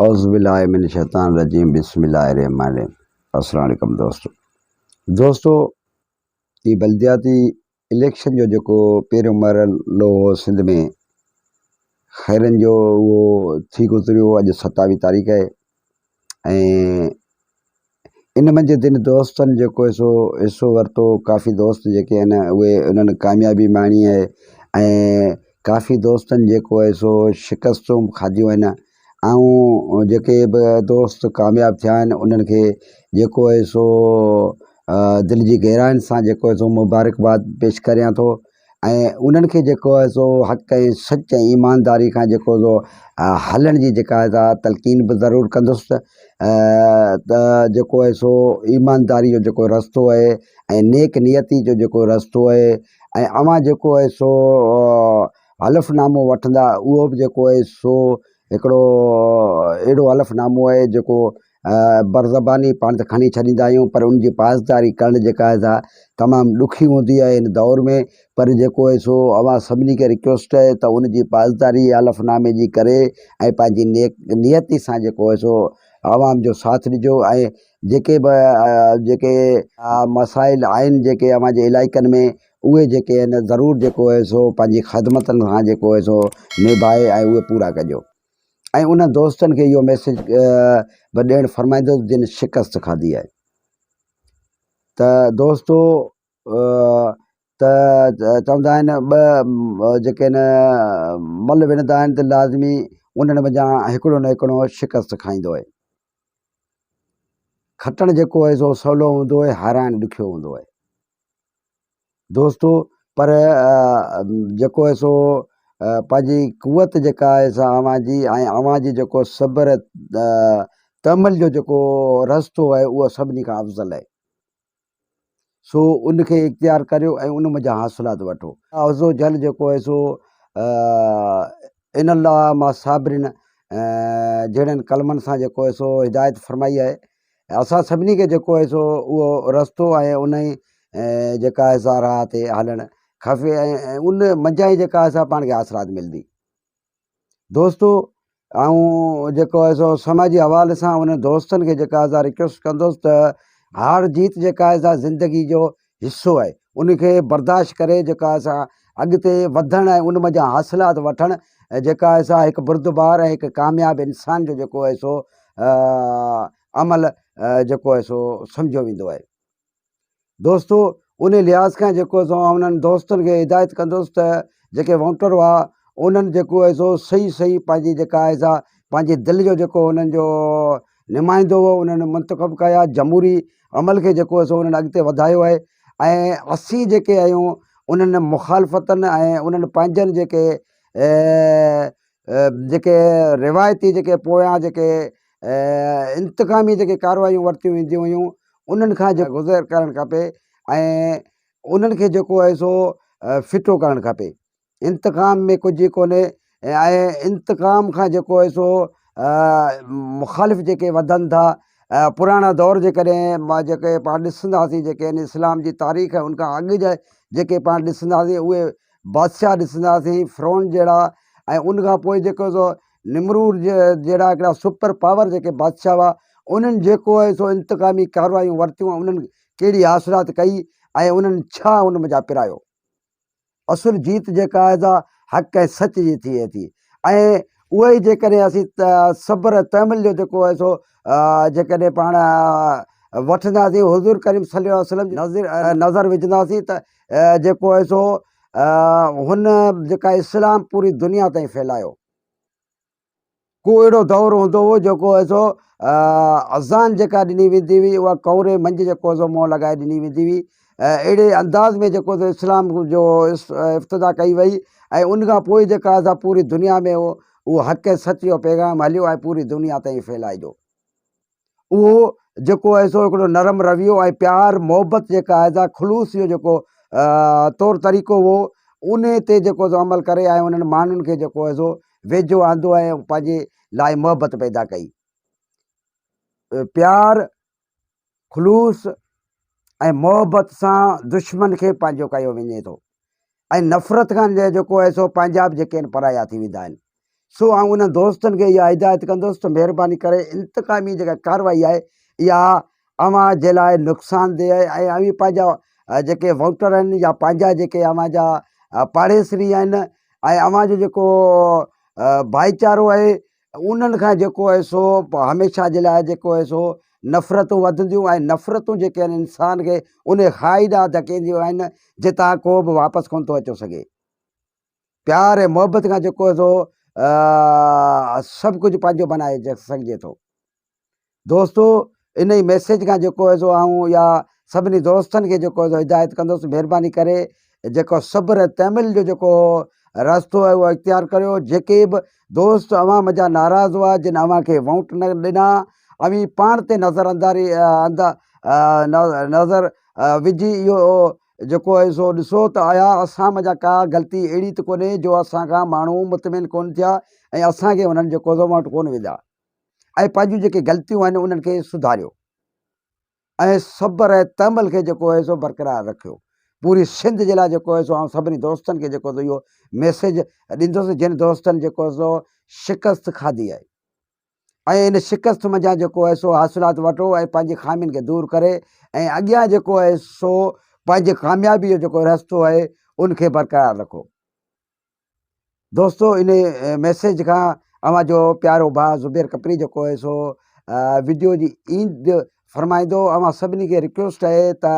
اعوذ بالله من الشيطان الرجيم بسم الله الرحمن الرحيم السلام عليڪم دوستو دوستو هي بلدياتي اليڪشن جو جيڪو پهريون مرحلو هو سنڌ ۾ خيرن جو اهو ٿي گذريو اڄ 27 تاريخ آهي ۽ ان منجهه جن دوستن جيڪو سو حصو ورتو ڪافي دوست جيڪي آهن اهي انهن ڪاميابي ماڻي آهي ۽ ڪافي دوستن جيڪو آهي سو شڪستون به کاڌيون آهن ۽ جيڪي به دوست ڪامياب ٿيا آهن انهن کي جيڪو آهي سو دل جي گهراين سان جيڪو آهي سو مبارڪباد پيش ڪريان ٿو ۽ انهن کي جيڪو آهي سو حق ۽ سچ ۽ ايمانداري کان جيڪو سو هلڻ جي جيڪا آهي سا تلقين به ضرور ڪندس ته جيڪو آهي سو ايمانداري جو جيڪو رستو آهي ۽ نيڪ نيتي جو جيڪو رستو آهي ۽ اوهان جيڪو آهي سو حلف نامو وٺندا اهو به جيڪو آهي سو هڪڙو اهڙو حلف نامو آهي جيڪو برزباني پاڻ ته کڻي ڇڏيندا آهيون پر ان جي پاسداري ڪرڻ جيڪا آهي سا تمام ڏکي هوندي آهي هن دور ۾ پر جيڪو آهي سو اوهان سڀني کي رڪويسٽ آهي ته ان جي پاسداري حلف نامي جي ڪري ۽ پنهنجي نيڪ نيتي سان جيڪو آهي سو عوام جو ساٿ ڏجو ۽ جيڪي به جيڪي مسائل آهن جيڪي اوهان جي علائقن ۾ اهي جيڪي آهن ضرور جيڪو آهي سو پنهنجي خدمتن سان جيڪو آهي سو نڀائي ۽ اهي پورا ڪجو. ۽ انهن دوستن کي اهو ميسيج به ڏيڻ فرمائيندس جن شڪست کاڌي آهي ته دوستو ته چوندا آهن ٻه جيڪي آهن مل وڙهندا آهن ته لازمي انهن منجهان هڪڙو نه هڪڙو شڪست کائيندو آهي کٽڻ جيڪو آهي سو سولو هوندو آهي هارائڻ ڏکيو هوندو آهي دوستو پر جيڪو آهي سو پنهنجي قوت جيڪا آهي سا اوهان جي ۽ اوهان جي جيڪو صبر تحمل جو جيڪو رستو آهي اهو سڀني کان افضل آهي سو ان کي اختيار ڪريو ۽ ان منجهان حاصلات وٺو. عزوجل جيڪو آهي سو ان الله مع الصابرين جهڙن ڪلمن سان جيڪو آهي سو هدايت فرمائي آهي اسان سڀني کي جيڪو آهي سو اهو رستو ۽ ان ئي جيڪا آهي سا راهه تي هلڻ کپي ۽ ان منجهان ئي جيڪا آهي سا پاڻ کي حاصلات ملندي. دوستو آئون جيڪو آهي سو سماجي حوالي سان انهن دوستن کي جيڪا آهي سا رڪويسٽ ڪندس ته هار جيت جيڪا آهي سا زندگي جو حصو آهي ان کي برداشت ڪري جيڪا آهي سا اڳتي وڌڻ ۽ ان منجهان حاصلات وٺڻ جيڪا آهي سا هڪ بردبار ۽ هڪ ڪامياب انسان جو جيڪو آهي سو عمل جيڪو آهي سو سمجهيو ويندو آهي. دوستو ان لحاظ کان جيڪو سو آئون انهن دوستن کي هدايت ڪندس ته جيڪي وونٽر هئا انهن جيڪو آهي سو صحيح صحيح پنهنجي جيڪا آهي سا پنهنجي دل جو جيڪو انهن جو نمائندو هو انهن منتخب ڪيا جمهوري عمل کي جيڪو آهي سو انهن اڳتي وڌايو آهي ۽ اسين جيڪي آهيون انهن مخالفتن ۽ انهن پنهنجن جيڪي جيڪي روايتي جيڪي پويان جيڪي انتقامي جيڪي ڪاروايون ورتيون وينديون هيون انهن کان گذر ڪرڻ کپي ۽ انهن کي جيڪو آهي سو ڦٽو ڪرڻ کپي انتقام ۾ ڪجهه ڪونهي ۽ انتقام کان جيڪو آهي سو مخالف جيڪي وڌن ٿا پراڻا دور جيڪڏهن جيڪي پاڻ ڏسنداسين جيڪي آهن اسلام جي تاريخ ان کان اڳ جا جيڪي پاڻ ڏسنداسين اهي بادشاهه ڏسنداسين فرعون جهڙا ۽ ان کان پوء جيڪو سو نمرود جهڙا هڪڙا سپر پاور جيڪي بادشاهه هئا انهن جيڪو آهي سو انتقامي ڪاروايون ورتيون انهن ڪهڙي حاصلات ڪئي ۽ انهن ڇا ان منجهان پرايو. اصل جيت جيڪا آهي سا حق ۽ سچ جي ٿئي ٿي ۽ اها ئي جيڪڏهن اسين صبر ۽ تحمل جو جيڪو آهي سو جيڪڏهن پاڻ وٺنداسين حضور ڪريم صلي الله عليه وسلم جي نظر وجهنداسين ته جيڪو آهي سو هن جيڪا اسلام پوري دنيا تائين ڦهلايو. ڪو اهڙو دور هوندو هو جيڪو آهي سو اذان جيڪا ڏني ويندي هئي اها ڪوري منجهه جيڪو آهي سو منهن لڳائي ڏني ويندي هئي اهڙي انداز ۾ جيڪو سو اسلام جو افتتاح ڪئي وئي ۽ ان کان پوء جيڪا آهي سا پوري دنيا ۾ اهو حق ۽ سچ جو پيغام هليو ۽ پوري دنيا تائين ڦهلائجو. اهو جيڪو آهي سو هڪڙو نرم رويو ۽ پيار محبت جيڪا آهي سا خلوص جو جيڪو طور طريقو هو ان تي جيڪو سو عمل ڪري ۽ انهن ماڻهن کي جيڪو آهي سو ويجهو آندو ۽ پنهنجي لاء محبت پيدا ڪئي. پيار، خلوص ۽ محبت سان دشمن کي پنهنجو ڪيو وڃي ٿو ۽ نفرت کان جيڪو آهي سو پنهنجا به جيڪي آهن پرايا ٿي ويندا آهن. سو آئون انهن دوستن کي اها هدايت ڪندس ته مهرباني ڪري انتقامي جيڪا ڪارروائي آهي اها اوهان جي لاء نقصان ده آهي ۽ اوهين پنهنجا جيڪي ووٽر آهن يا پنهنجا جيڪي اوهان جا پاڙيسري آهن ۽ اوهان جو جيڪو ڀائيچارو آهي انهن کان جيڪو آهي سو هميشه جي لاء جيڪو آهي سو نفرتون وڌنديون ۽ نفرتون جيڪي آهن انسان کي ان کائي ڏانهن ڌڪينديون آهن جتان ڪو به واپس ڪونه ٿو اچي سگهي. پيار ۽ محبت کان جيڪو آهي سو سڀ ڪجهه پنهنجو بنائي سگهجي ٿو. دوستو انهي ميسيج کان جيڪو آهي سو آئون يا سڀني دوستن کي جيڪو آهي سو هدايت ڪندس مهرباني ڪري جيڪو صبر ۽ تحمل جو جيڪو رستو آهي اهو اختيار ڪريو جيڪي به دوست اوهان منجهان ناراض هئا جن اوهان کي ووٽ نه ڏنا اوهين پاڻ تي نظر انداري نظر وجهي اهو جيڪو آهي سو ڏسو ته آيا اسان منجهان ڪا غلطي اهڙي ته ڪونهي جو اسان کان ماڻهو مطمئن ڪونه ٿيا ۽ اسان کي انهن جيڪو سو ووٽ ڪونه وڌا ۽ پنهنجون جيڪي غلطيون آهن انهن کي سڌاريو ۽ صبر ۽ تحمل کي جيڪو آهي سو برقرار رکيو پوري سنڌ جي لاء جيڪو آهي سو آئون سڀني دوستن کي جيڪو سو اهو ميسيج ڏيندس جن دوستن جيڪو سو شڪست کاڌي آهي ۽ ان شڪست منجهان جيڪو آهي سو حاصلات وٺو ۽ پنهنجي خامين کي دور ڪري ۽ اڳيان جيڪو آهي سو پنهنجي ڪاميابي جو جيڪو رستو آهي ان کي برقرار رکو. دوستو ان ميسيج کان اوهان جو پيارو ڀاء زبير ڪپري جيڪو آهي سو وڊيو جي ايند فرمائيندو. اوهان سڀني کي رڪويسٽ آهي ته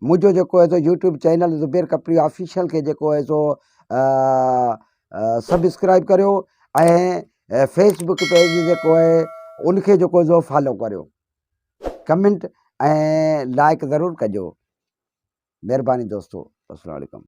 منهنجو جيڪو آهي سو YouTube channel Zubair Kapri official کي جيڪو آهي سو سبسڪرائب ڪريو ۽ فيس بڪ پيج جيڪو آهي ان کي جيڪو سو فالو ڪريو ڪمينٽ ۽ لائڪ ضرور ڪجو مهرباني دوستو السلام عليڪم.